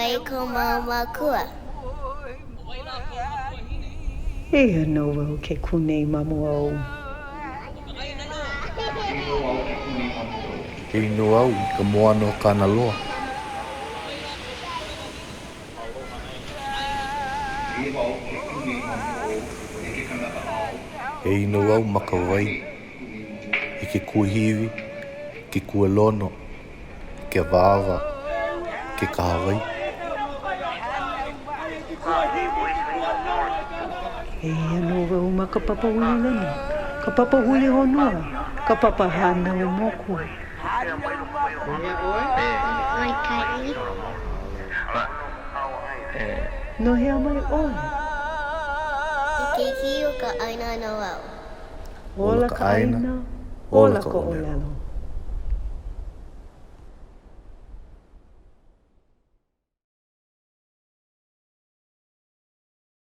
ai ko mau mākua. Eia nō wau ke kū nei ma mua ou. E inu au i ka moana o Kanaloa. E inu au ma ka wai, i ke kuahiwi, ke kualono, ke awāwa, ke kahawai. Eia nō wau ma ka papa huli lani, ka papa huli honua, ka papa hānau moku. Maikaʻi. No hea mai ʻoe? He keiki o ka ʻāina nō au. Ola ka ʻāina, ola ka ʻōlelo.